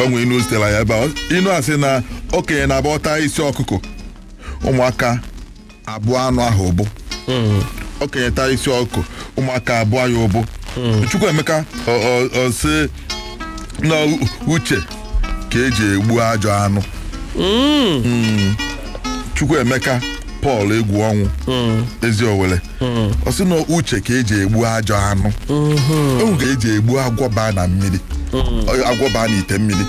Onwe inu zitere ya ebe a. Inu a sị na okenye na-abụ ọta isi ọkụkọ, ụmụaka abụọ anụ ahụ ụbụ. Okenye taa isi ọkụkọ, ụmụaka abụọ ya ụbụ. Chukwuemeka ọ sị na uche ka eji egbu ajọ anụ. Chukwuemeka Paul Egwu Ọnwụ Ezi Owele, ọ sị na uche ka eji egbu ajọ anụ. Enwe ka eji egbu agwọ baa na mmiri, agwọ baa n'ite mmiri.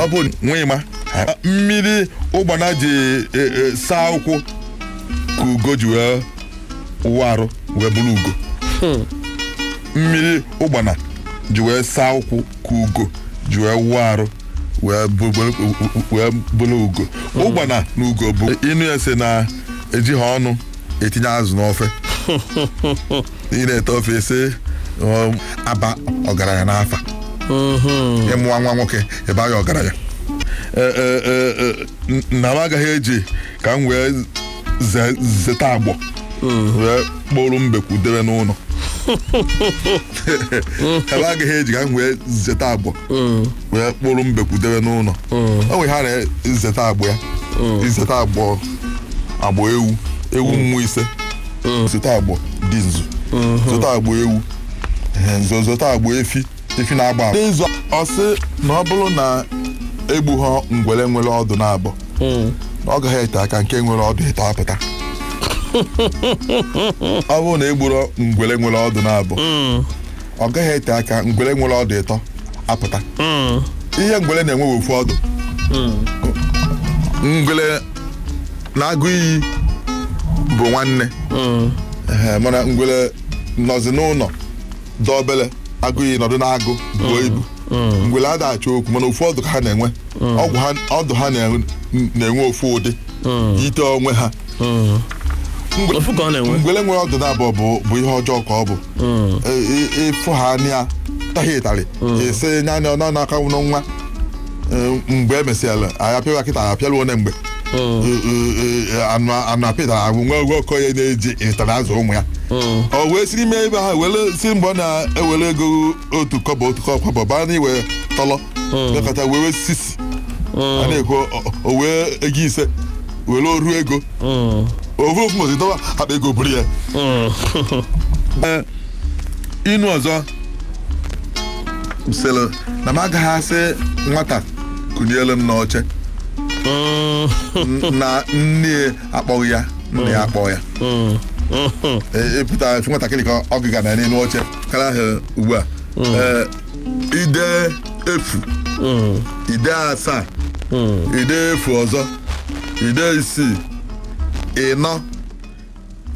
Ọ bụ nwema mmiri ụgbana ji saa ụkwụ ka ugo ji wee wụọ arụ wee bụrụ ugo. Mmiri ụgbana ji wee saa ụkwụ ka ugo ji wee wụọ arụ wee bụrụ ugo. Ụgbana na ugo bụ inu ya sị na ejighị ọnụ etinye azụ n'ofe. Ị na-ete ofe ese aba ọgaranya n'afa. Ịmụwa nwa nwoke ebe ya ọgaranya. Na m agaghị eji ka m wee zeta agbọ wee kpụrụ mbekwu debe n'ụlọ. Ebe agaghị eji ka m wee zeta agbọ wee kpụrụ mbekwu debe n'ụlọ. O nwere ha na-ezeta agbọ ya, izeta agbọ, agbọ ewu, ewu mmụọ ise, zeta agbọ dị nzu, zeta agbọ ewu, zeta agbọ efi, efi na-agba agba. N'izu ọ sị na ọ bụrụ na egbughọ ngwere nwere ọdụ na-abọ, na ọ gaghị ete aka nke nwere ọdụ ịtọ apụta. Ọ bụrụ na egburo ngwere nwere ọdụ na-abọ, ọ gaghị ete aka ngwere nwere ọdụ ịtọ apụta. Ihe ngwere na-enwe ofu ọdụ. Ngwere na-agụ iyi bụ nwanne. Mana ngwere nọzi n'ụlọ dị obere, agụ iyi nọdụ n'agụ buo ibu. Ngwere ada achọ okwu, mana ofu ọdụ ka ha na-enwe. Ọgwụ ha, ọdụ ha na-enwe ofu ụdị ite onwe ha. Ofu ka ọ na-enwe. Ngwere nwere ọdụ na-abụọ bụ ihe ọjọọ ka ọ bụ. Ịfụ ha anya taghị ịtarị ese nya ọ na-aka nwa. Mgbe emesịala anyị apịawa kịta, anyị apịala one mgbe anụ anụ apịtara ahụ nwe oge okoye na-eji ịtarị azụ ụmụ ya. O wee siri ime ebe ha were si mgbe ọ na-ewere ego 1 kọbọ, 1 kọbọ baa n'iwe tọlọ mekọta wee sisi a na-ekwu o wee ego 5 were oru ego ofu ofu mozi dọba akpa ego buru ya. Inu ọzọ sịrị na m agaghị asị nwata kụnyere m n'oche na nne akpọghị ya, nne ya akpọ ya. Ịpụta nwatakịrị ka ọ gịga na n'elu oche kara ahụ ugbu a. Ide efu, ide asaa, ide efu ọzọ, ide isii, ịnọ,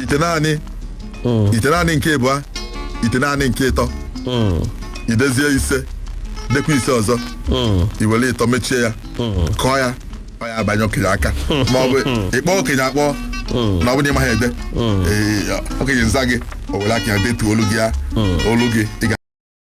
ite naanị, ite naanị nke ịbụa, ite naanị nke ịtọ, idezie ise, dekwa ise ọzọ, iwere ịtọ mechie ya, kọọ ya, ọ ya abanye okenye aka, ma ọ bụ ịkpọ okenye akpọ na ọ bụrụ na ị maghị ede. Okenye nza gị, o were aka ya detuo olu gị ya olu gị ị ga